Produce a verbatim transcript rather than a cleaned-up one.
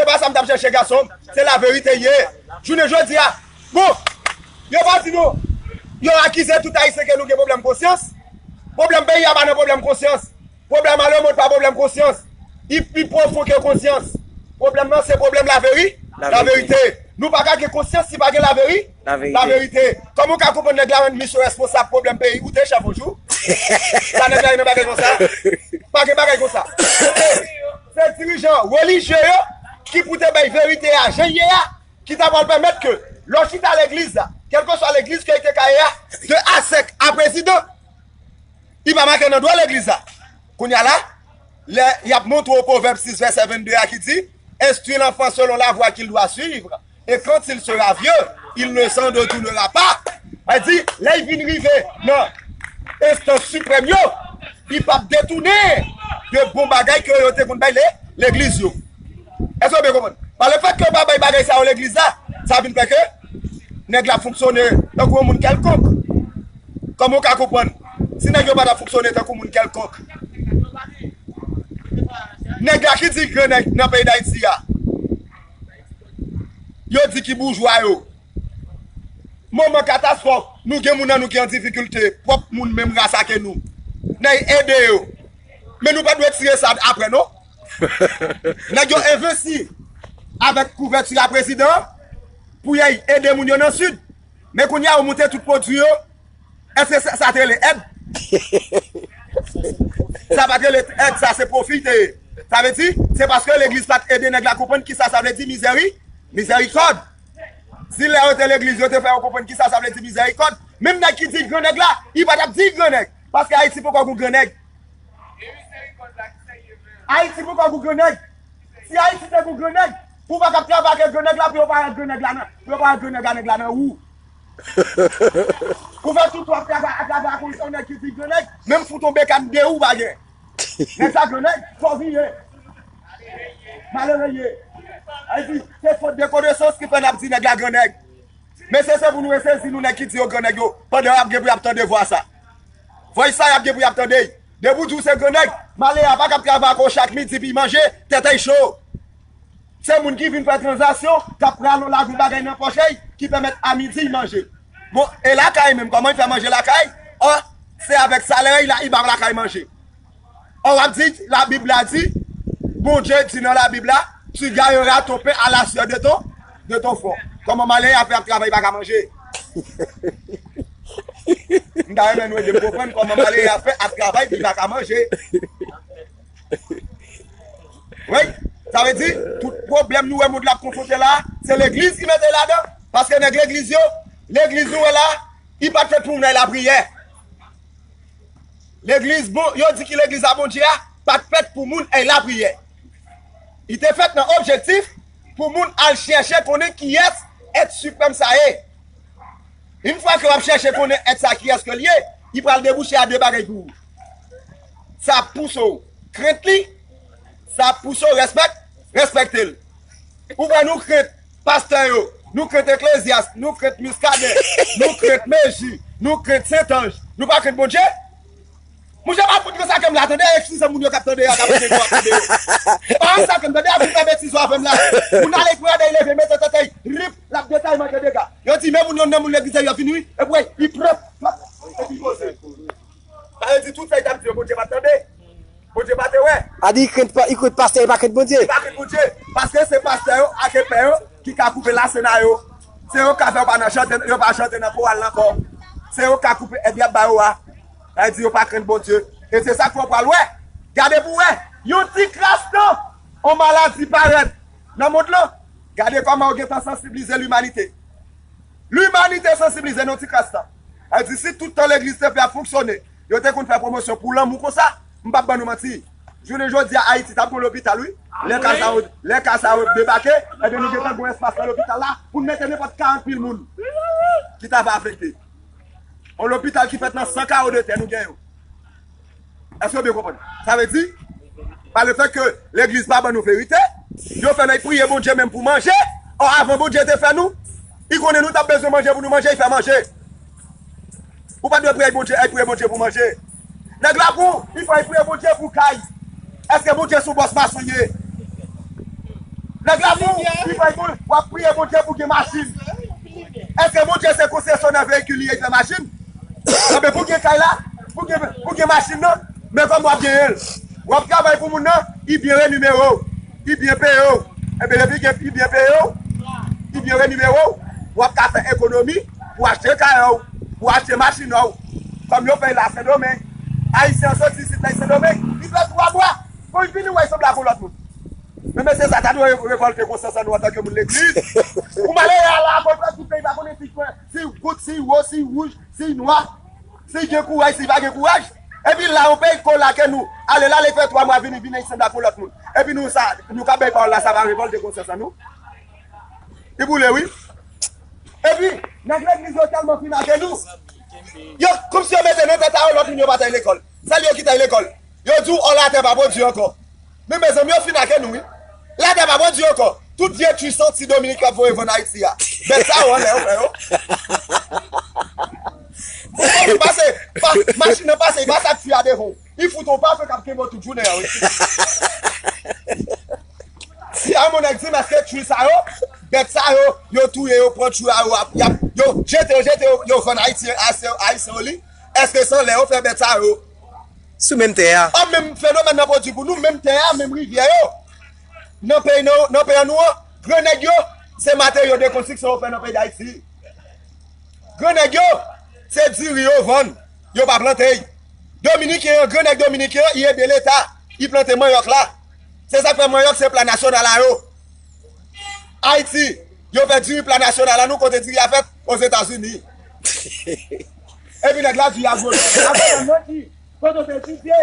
pa sa m t ap chèche, gason m. Se laverite ye. Jounen jodi a, bon, yo pa di nou, yo akize tout Ayisyen ke nou gen pwoblèm konsyans. Pwoblèm peyi a pa nan pwoblèm konsyans. Pwoblèm a lemonn pa pwoblèm konsyans. Li pi pwofon ke konsyans. Pwoblèm nan se pwoblèm laveri-, laverite. Nou pa ka gen konsyans si pa gen laveri-, laverite. Kòman w ka konprann nèg la rann misye responsab pwoblèm peyi? Ou te chèf yon jou? Sa nèg la ye nan bagay konsa? Pa gen bagay konsa. Se, se dirijan relijye yo ki pou te bay verite a jan l ye a, ki ta pral pèmèt ke lè w chita legliz la, kèlkeswa legliz ke li te ka ye a, de a sèk a prezidan, li pa make nan dwa legliz la. Kounye a la, lè y ap montre w Pwovèb sis vèsè vennde a ki di, Instruis l'enfant selon la voie qu'il doit suivre, et quand il sera vieux, il ne s'en détournera pas. Sa di, lè y vin rive nan enstans siprèm yo, li p ap detounen de bon bagay ke yo te konn bay le-, legliz yo. Èske w byen konprann? Pa lefèt ke yo pa bay bagay sa yo legliz la, sa vin fè ke nèg la ap fonksyone tankou yon moun kèlkonk. Kòman w ka konprann? Si nèg yo pa t ap fonksyone tankou moun kèlkonk, nèg la ki di gran nèg nan peyi Dayiti a, yo di ki boujwa yo. Moman katastwòf, nou gen moun nan nou ki an difikilte, pwòp moun menm ras ake nou. N a ede yo. Men nou pa dwe tire sa apre, non. Nèg yo envesti avèk kouvèti a prezidan pou y al ede moun yo nan Sid. Men kounye a, yo moute tout pwodui yo. Èske sa, sa te rele èd? Sa pa t rele èd, sa se pwofi te ye. Sa vle di, se paske legliz pa t ede nèg la konprann kisa sa vle di mizèri-, mizèrikòd. Si lè yo te legliz, yo te fè yo konprann kisa sa vle di mizèrikòd, menm nèg ki di l gran nèg la, li pa t ap di l gran nèg. Paske Ayiti poko gon gran nèg. Ayiti poko gon gran nèg. Si Ayiti te gon gran nèg, pou w pa t ap travay ak gran nèg la, pou yo pa wè gran nèg la nan, pou yo pa wè gran nèg la, nèg la nan wou. Ou fè tout w ap travay, ap travay ak yon nèg ki di gran nèg, menm fout yon bekàn de ou pa gen. Nèg sa gran nèg, fò w vire. Malere ye. Sa vle di, se fot de konesans ki fè n ap di nèg la gran nèg. Mesye, se pou nou resezi nou nèg ki di yo gran nèg yo, pandan y ap gen pou y ap tande vwa sa. Vwa sa y ap gen pou y ap tande. Depi w di w se gran nèg, malere a pa k ap travay ak ou chak midi pou y manje, tèt a y cho. Se moun ki vin fè tranzaksyon, k ap rale yon lavi bagay nan pòch li, ki pèmèt a midi y manje. Bon, e lakay menm, kòman y fè manje lakay? Ò, se avèk salè y la, y ba lakay manje. Ò, w ap di, Labib la di, Bondye di nan Labib la, tu gagneras ton pain à la sueur de ton, de ton front. Kòman malere a fè ap travay, pa ka manje? M ta renmen nou ede m konprann kòman malere a fè ap travay, li pa ka manje. Wi, sa vle di, tout pwoblèm nou wè mond la ap konfwonte la, se legliz ki mete ladan. Paske nèg legliz yo, legliz nou wè la, li pa t fèt pou moun al lapriyè. Legliz, bon, yo di ki legliz a Bondye a, pa t fèt pou moun al lapriyè. Li te fèt nan objektif pou moun al chèche konnen kiyès èt siprèm sa ye. Yon fwa ke w ap chèche konnen èt sa kiyès ke l ye, li pral debouche a de bagay pou ou. Sa ap pouse w krent li, sa ap pouse w respèk-, respekte l. Ou wè nou krent pastè yo, nou krent eklezyas, nou krent Muscadin, nou krent Meji, nou krent Sentanj. Nou pa krent Bondye? Monchè, pa fout gen sa ke m la tande, eskize moun yo k ap tande a, k ap tande yo, ap tande yo. Pa sa ke m tande, ap fè betiz yo avè m la. Moun ale kwè, y leve, mete tèt, rip, l ap detay manke dega. Yo di, men moun yo, nan moun legliz yo vini, wi. Epi, wi, li pran, epi poze. Sa vle di, tout sa y t ap di yo, Bondye pa t tande. Bondye pa te wè. A di, li krent pa-, li krent pastè, li pa krent Bondye. Li pa krent Bondye. Paske se pastè yo ak epè yo ki ka koupe lasena yo. Se yo k ka fè yo pa nan chante, yo pa chante nan koral ankò. Se yo k ka koupe èd y ap ba yo a. Sa vle di yo pa krent Bondye. E se sa k fè w pral wè. Gade pou w wè. Yon ti kras tan, yon maladi parèt nan mond lan. Gade kòman yo gentan sansiblize limanite. Limanite sansiblize nan yon ti kras tan. Sa vle di si tout tan legliz te fè ap fonksyone, yo te konn fè pwomosyon pou lanmou konsa, m p ap ban nou manti. Jounen jodi a, Ayiti t ap gon lopital, wi. Lè ka sa yo, lè ka sa yo debake, ebyen nou gentan gon espas nan lopital la pou n mete nenpòt karant mil moun ki ta va afekte. Yon lopital ki fèt nan san kawo de tè nou gen yo. Èske w byen konprann? Sa vle di, pa lefèt ke legliz pa ban nou verite, yo fè n al priye Bondye menm pou manje. Ò, avan Bondye te fè nou, li konnen nou t ap bezwen manje pou nou manje, li fè manje. Ou pa dwe priye Bondye, al priye Bondye pou manje. Nèg la bon, li fè al priye Bondye pou kay. Èske Bondye se yon bòs mason ye? Nèg la fou, li fè moun, w ap priye Bondye pou gen machin. Èske Bondye se konsesyonè veyikil li ye, li fè machin? Anben, pou gen kay la, pou gen, pou gen machin nan, men kòman w ap genyen l? W ap travay pou moun nan, li byen renimere w, li byen peye w. Enben, depi gen, li byen peye w, li byen renimere w, w ap ka fè ekonomi pou achte kay w, pou achte machin w. Kòm yo fè l la Sendomeng, Ayisyen an soti isit la Sendomeng, li fè twa mwa, pou l vini wè l sanble ak yon lòt moun. Men mesye sa ta dwe revòlte konsyans an nou antanke moun legliz. Pou malere a la, akoz tout peyi pa konnen si, si goud, si wo, si wouj, si nwa, si gen kouraj, si pa gen kouraj. Epi la, yon peyi kolake nou. Ale la, li fè twa mwa vini, vini, sanble ak yon lòt moun. Epi nou sa, nou ka bay pawòl la, sa va revòlte konsyans an nou. Li boule, wi. Epi, nèg legliz yo tèlman fin ake nou. Yo, kòmsi yo mete nan tèt a yo, lòt moun yo pa t al lekòl. Sèl yo ki t al lekòl. Yo di w, ò, latè pa pwodui ankò. Men mezanmi, yo fin ake nou, wi. Latè pa pwodui ankò. Tout vye twi santi Dominik ap voye vann Ayiti a. Bèt sa yo anlè, yo fè yo. Ou konprann pase, pa, machin nan pase, li pase ak twi a devan w. Li fout on pafe k ap kenbe w tout jounen an, wi. Si a yon nèg di m, èske twi sa yo, bèt sa yo, yo touye yo, pran twi a yo, ap, y ap, yo jete yo, jete yo, yo vann Ayisyen, Ayisyen, Ayisyen yo li, èske se anlè yo fè bèt sa yo? Sou menm tè a. An menm fenomèn nan pwodui pou nou, menm tè a, menm rivyè yo. Nan peyi nou, nan peyi nou an, gran nèg yo, se materyo de konstriksyon yo fè nan peyi Dayiti. Gran nèg yo, se diri yo vann, yo pa plante y. Dominiken an, gran nèg dominiken an, li ede leta, li plante manyòk la. Se sa k fè manyòk se pla nasyonal a yo. Ayiti, yo fè diri pla nasyonal la, nou kote diri a fèt, Ozetazini. Epi nèg la di y a vole. A vole nan ki? Kote w te etidye?